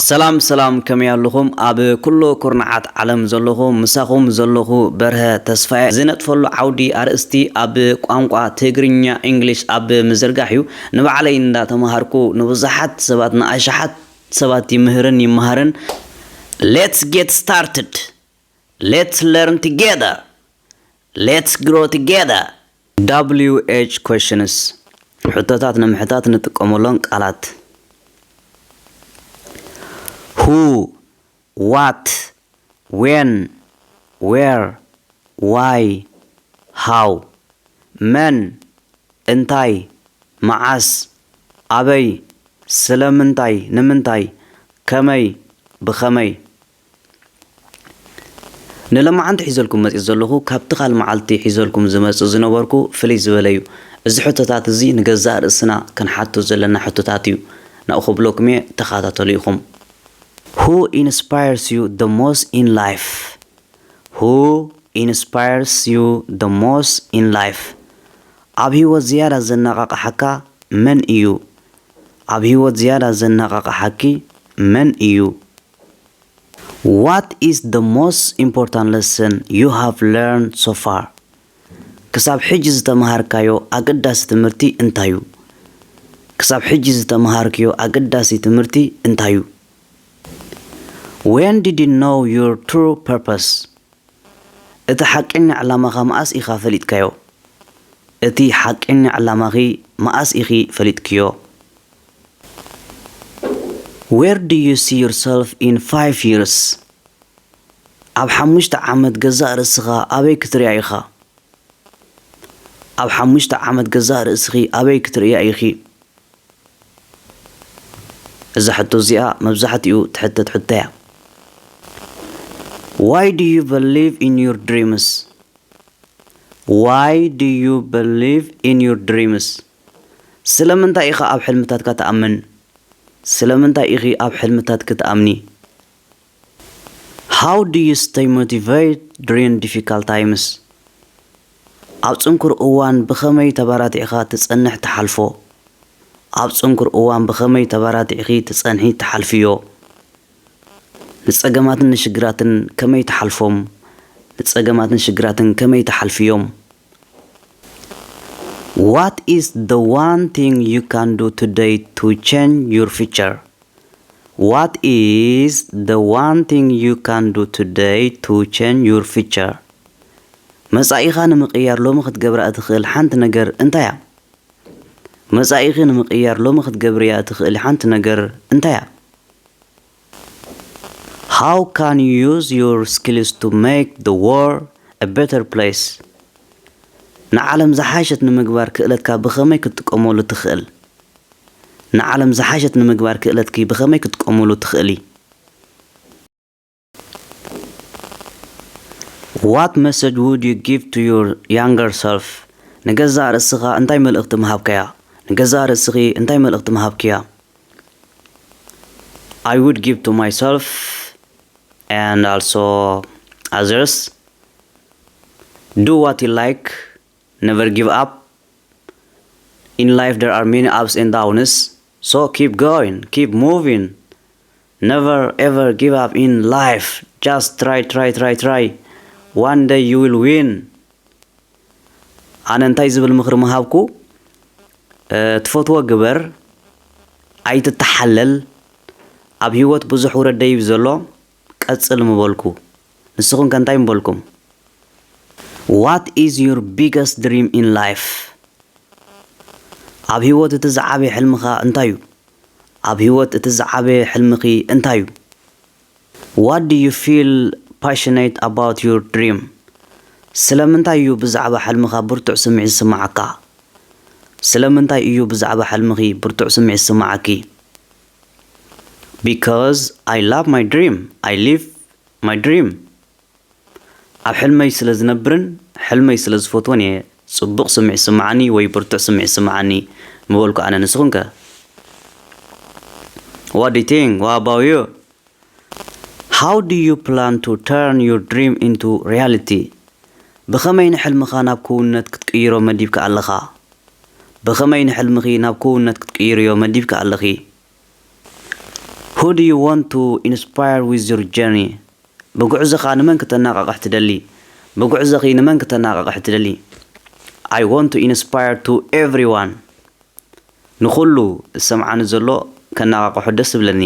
ሰላም ሰላም፣ ከመይ ኣለኹም? ኣብ ኩሉ ኩርናዓት ዓለም ዘለኹ፣ ምሳኹም ዘለኹ በርሀ ተስፋየ። ዝነጥፈሉ ዓውዲ ኣርእስቲ ኣብ ቋንቋ ትግርኛ፣ English፣ ኣብ ምዝርጋሕ እዩ። ንባዕለይ እንዳተማሃርኩ ንብዙሓት ሰባት፣ ንኣሽሓት ሰባት ይምህርን ይመሃርን። Let's get started. Let's learn together. Let's grow together. W H questions. ሕቶታት ንምሕታት ንጥቀመሎም ቃላት። Who, what, when, where, why, how. መን፣ እንታይ፣ መዓስ፣ ኣበይ፣ ስለምንታይ፣ ንምንታይ፣ ከመይ፣ ብኸመይ። ንሎማዓንቲ ሒዘልኩም መፂእ ዘለኹ ካብቲ ካል መዓልቲ ሒዘልኩም ዝመፅእ ዝነበርኩ ፍልይ ዝበለ እዩ። እዚ ሕቶታት እዚ ንገዛእ ርእስና ክንሓቶ ዘለና ሕቶታት እዩ። ናብኡ ክብለኩም እየ፣ ተኸታተሉ ኢኹም። Who inspires you the most in life? Who inspires you the most in life? ኣብ ህይወት ዝያዳ ዘነቓቕሓካ መን እዩ? ኣብ ህይወት ዝያዳ ዘነቓቕሓኪ መን እዩ? What is the most important lesson you have learned so far? ክሳብ ሕጂ ዝተምሃርካዮ ኣገዳሲ ትምህርቲ እንታይ እዩ? ክሳብ ሕጂ ዝተምሃርክዮ ኣገዳሲ ትምህርቲ እንታይ እዩ? When did you know your true purpose? እቲ ሓቀኛ ዕላማኻ መኣስ ኢኻ ፈሊጥካዮ? እቲ ሓቀኛ ዕላማኺ መኣስ ኢኺ ፈሊጥክዮ? Where do you see yourself in five years? ኣብ ሓሙሽተ ዓመት ገዛእ ርእስኻ ኣበይ ክትሪኣ ኢኻ? ኣብ ሓሙሽተ ዓመት ገዛእ ርእስኺ ኣበይ ክትርእያ ኢኺ? እዛ ሕቶ እዚኣ መብዛሕትኡ ትሕተት ሕቶ እያ። Why do you believe in your dreams? Why do you believe in your dreams? ስለምንታይ ኢኻ ኣብ ሕልምታትካ ትኣምን? ስለምንታይ ኢኺ ኣብ ሕልምታትኪ ትኣምኒ? How do you stay motivated during difficult times? ኣብ ጽንኩር እዋን ብኸመይ ተባራቲዕኻ ትጸንሕ ትሓልፎ? ኣብ ጽንኩር እዋን ብኸመይ ተባራቲዕኺ ትጸንሒ ትሓልፍዮ? ንጸገማትን ንሽግራትን ከመይ ትሓልፎም? ንጸገማትን ሽግራትን ከመይ ትሓልፍዮም? What is the one thing you can do today to change your future? What is the one thing you can do today to change your future? መጻኢኻ ንምቕያር ሎሚ ክትገብራ እትኽእል ሓንቲ ነገር እንታይ እያ? መጻኢኺ ንምቕያር ሎሚ ክትገብርያ እትኽእሊ ሓንቲ ነገር እንታይ እያ? How can you use your skills to make the world a better place? ንዓለም ዝሓሸት ንምግባር ክእለትካ ብኸመይ ክትጥቀመሉ ትኽእል? ንዓለም ዝሓሸት ንምግባር ክእለትኪ ብኸመይ ክትጥቀመሉ ትኽእሊ? What message would you give to your younger self? ንገዛእ ርእስኻ እንታይ መልእኽቲ ምሃብካያ? ንገዛእ ርእስኺ እንታይ መልእኽቲ ምሃብክያ? I would give to myself and also others. Do what you like, never give up. In life there are many ups and downs, so keep going, keep moving. Never ever give up in life. Just try, try, try, try. One day you will win. ኣነ እንታይ ዝብል ምኽሪ ምሃብኩ? እ፣ ትፈትዎ ግበር፣ ኣይትተሓለል። ኣብ ህይወት ብዙሕ ውረድ ደይብ ዘሎ፣ ቀጽል ምበልኩ። ንስኹም ከ እንታይ ምበልኩም? What is your biggest dream in life? ኣብ ህይወት እቲ ዝዓበየ ሕልምኻ እንታይ እዩ? ኣብ ህይወት እቲ ዝዓበየ ሕልምኺ እንታይ እዩ? What do you feel passionate about your dream? ስለምንታይ እዩ ብዛዕባ ሕልምኻ ብርቱዕ ስምዒት ዝስምዓካ? ስለምንታይ እዩ ብዛዕባ ሕልምኺ ብርቱዕ ስምዒት ዝስምዓኪ? Because I love my dream. I live my dream. ኣብ ሕልመይ ስለ ዝነብርን ሕልመይ ስለ ዝፈትዎን እየ ጽቡቕ ስምዒት ዝስምዓኒ ወይ ብርቱዕ ስምዒት ዝስምዓኒ ምበልኩ ኣነ። ንስኹም ከ? What do you think? What about you? How do you plan to turn your dream into reality? ብኸመይ ንሕልምኻ ናብ ክውንነት ክትቅይሮ መዲብካ ኣለኻ? ብኸመይ ንሕልምኺ ናብ ክውንነት ክትቅይርዮ መዲብካ ኣለኺ? Who do you want to inspire with your journey? ብጉዕዞኻ ንመን ክተነቓቕሕ ትደሊ? ብጉዕዞኺ ንመን ክተነቓቕሕ ትደሊ? I want to inspire to everyone. ንኹሉ ዝሰምዓኒ ዘሎ ከነቓቕሖ ደስ ዝብለኒ።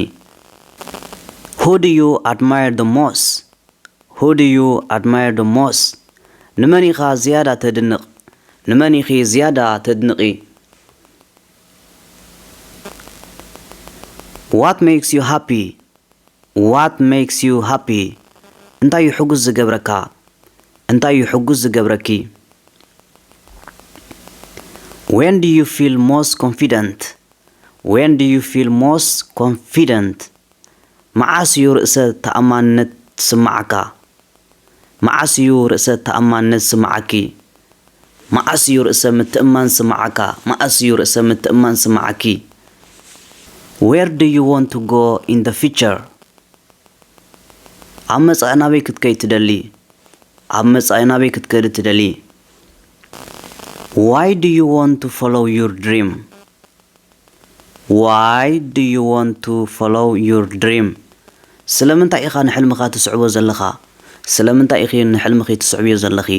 Who do you admire the most? Who do you admire the most? ንመን ኢኻ ዝያዳ ተድንቕ? ንመን ኢኺ ዝያዳ ተድንቒ? What makes you happy? What makes you happy? እንታይ እዩ ሕጉስ ዝገብረካ? እንታይ እዩ ሕጉስ ዝገብረኪ? When do you feel most confident? When do you feel most confident? መዓስ እዩ ርእሰ ተኣማንነት ትስምዓካ? መዓስ እዩ ርእሰ ተኣማንነት ዝስምዓኪ? መዓስ እዩ ርእሰ ምትእማን ዝስምዓካ? መዓስ እዩ ርእሰ ምትእማን ዝስምዓኪ? Where do you want to go in the future? ኣብ መጻኢ ናበይ ክትከይድ ትደሊ? ኣብ መጻኢ ናበይ ክትከይድ ትደሊ? Why do you want to follow your dream? Why do you want to follow your dream? ስለምንታይ ኢኻ ንሕልምኻ ትስዕቦ ዘለኻ? ስለምንታይ ኢኺ ንሕልምኺ ትስዕብዮ ዘለኺ?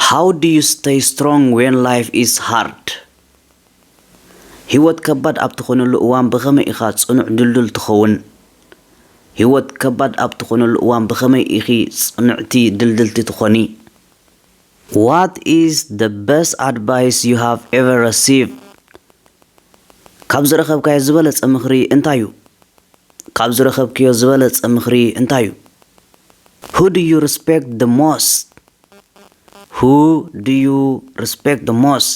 How do you stay strong when life is hard? ህይወት ከባድ ኣብ ትኾነሉ እዋን ብኸመይ ኢኻ ጽኑዕ ድልዱል ትኸውን? ህይወት ከባድ ኣብ ትኾነሉ እዋን ብኸመይ ኢኺ ጽንዕቲ ድልድልቲ ትኾኒ? What is the best advice you have ever received? ካብ ዝረኸብካዮ ዝበለጸ ምኽሪ እንታይ እዩ? ካብ ዝረኸብክዮ ዝበለጸ ምኽሪ እንታይ እዩ? Who do you respect the most? Who do you respect the most?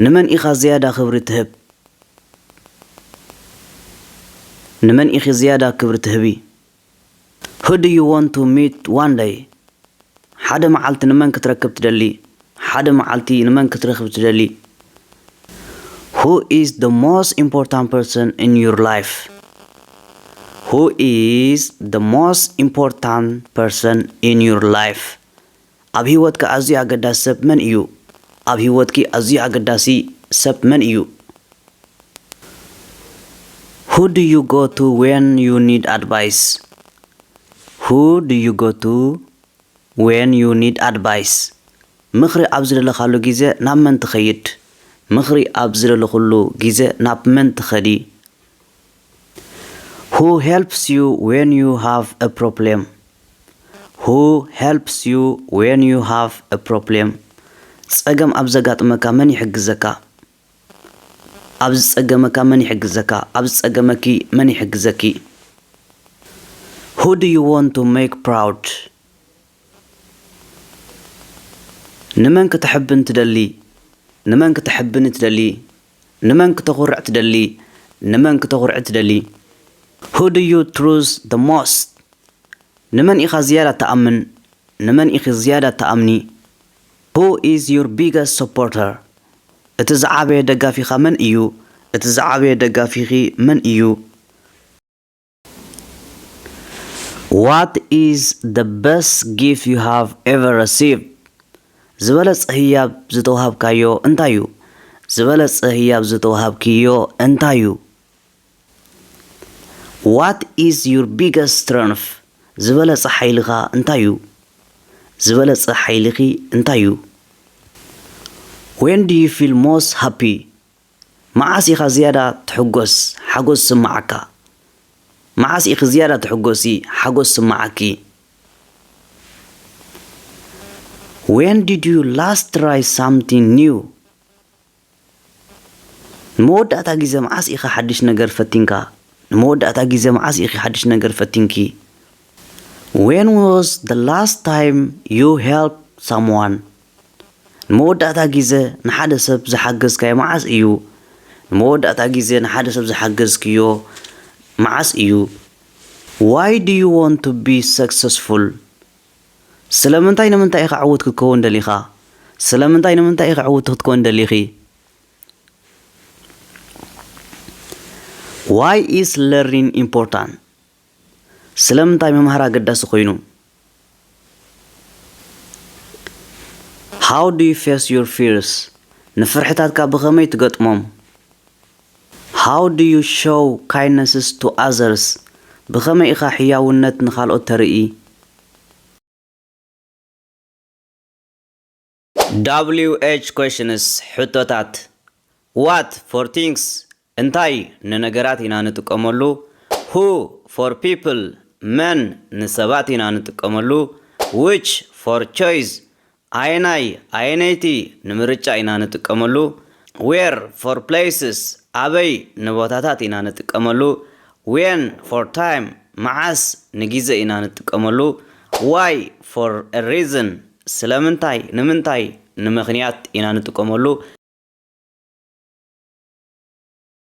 ንመን ኢኻ ዝያዳ ክብሪ ትህብ? ንመን ኢኺ ዝያዳ ክብሪ ትህቢ? Who do you want to meet one day? ሓደ መዓልቲ ንመን ክትረክብ ትደሊ? ሓደ መዓልቲ ንመን ክትረክብ ትደሊ? Who is the most important person in your life? Who is the most important person in your life? ኣብ ህይወትካ ኣዝዩ ኣገዳሲ ሰብ መን እዩ? ኣብ ህይወትኪ ኣዝዩ ኣገዳሲ ሰብ መን እዩ? Who do you go to when you need advice? Who do you go to when you need advice? ምኽሪ ኣብ ዝደለኻሉ ግዜ ናብ መን ትኸይድ? ምኽሪ ኣብ ዝደለኹሉ ግዜ ናብ መን ትኸዲ? Who helps you when you have a problem? Who helps you when you have a problem? ጸገም ኣብ ዘጋጥመካ መን ይሕግዘካ? ኣብ ዝጸገመካ መን ይሕግዘካ? ኣብ ዝጸገመኪ መን ይሕግዘኪ? Who do you want to make proud? ንመን ክተሕብን ትደሊ? ንመን ክተሕብኒ ትደሊ? ንመን ክተኹርዕ ትደሊ? ንመን ክተኹርዕ ትደሊ? Who do you trust the most? ንመን ኢኻ ዝያዳ ትኣምን? ንመን ኢኺ ዝያዳ ትኣምኒ? Who is your biggest supporter? እቲ ዝዓበየ ደጋፊኻ መን እዩ? እቲ ዝዓበየ ደጋፊኺ መን እዩ? What is the best gift you have ever received? ዝበለጸ ህያብ ዝተዋሃብካዮ እንታይ እዩ? ዝበለጸ ህያብ ዝተዋሃብክዮ እንታይ እዩ? What is your biggest strength? ዝበለጸ ሓይልኻ እንታይ እዩ? ዝበለጸ ሓይልኺ እንታይ እዩ? When do you feel most happy? መዓስ ኢኻ ዝያዳ ትሕጎስ፣ ሓጎስ ዝስምዓካ? መዓስ ኢኺ ዝያዳ ትሕጎሲ፣ ሓጎስ ዝስምዓኪ? When did you last try something new? ንመወዳእታ ግዜ መዓስ ኢኻ ሓድሽ ነገር ፈቲንካ? ንመወዳእታ ግዜ መዓስ ኢኺ ሓድሽ ነገር ፈቲንኪ? When was the last time you helped someone? ንመወዳእታ ግዜ ንሓደ ሰብ ዝሓገዝካዮ መዓስ እዩ? ንመወዳእታ ግዜ ንሓደ ሰብ ዝሓገዝክዮ መዓስ እዩ? Why do you want to be successful? ስለምንታይ ንምንታይ ኢኻ ዕዉት ክትከውን ደሊኻ? ስለምንታይ ንምንታይ ኢኻ ዕዉት ክትከውን ደሊኺ? Why is learning important? ስለምንታይ ምምሃር ኣገዳሲ ኮይኑ? How do you face your fears? ንፍርሕታትካ ብኸመይ ትገጥሞም? How do you show kindnesses to others? ብኸመይ ኢኻ ሕያውነት ንኻልኦት ተርኢ? W H questions፣ ሕቶታት። What for things? እንታይ ንነገራት ኢና ንጥቀመሉ? Who for people? መን ንሰባት ኢና ንጥቀመሉ? Which for choice? ኣየናይ ኣየነይቲ ንምርጫ ኢና ንጥቀመሉ? Where for places? ኣበይ ንቦታታት ኢና ንጥቀመሉ? When for time? መዓስ ንጊዜ ኢና ንጥቀመሉ? Why for a reason? ስለምንታይ ንምንታይ ንምኽንያት ኢና ንጥቀመሉ?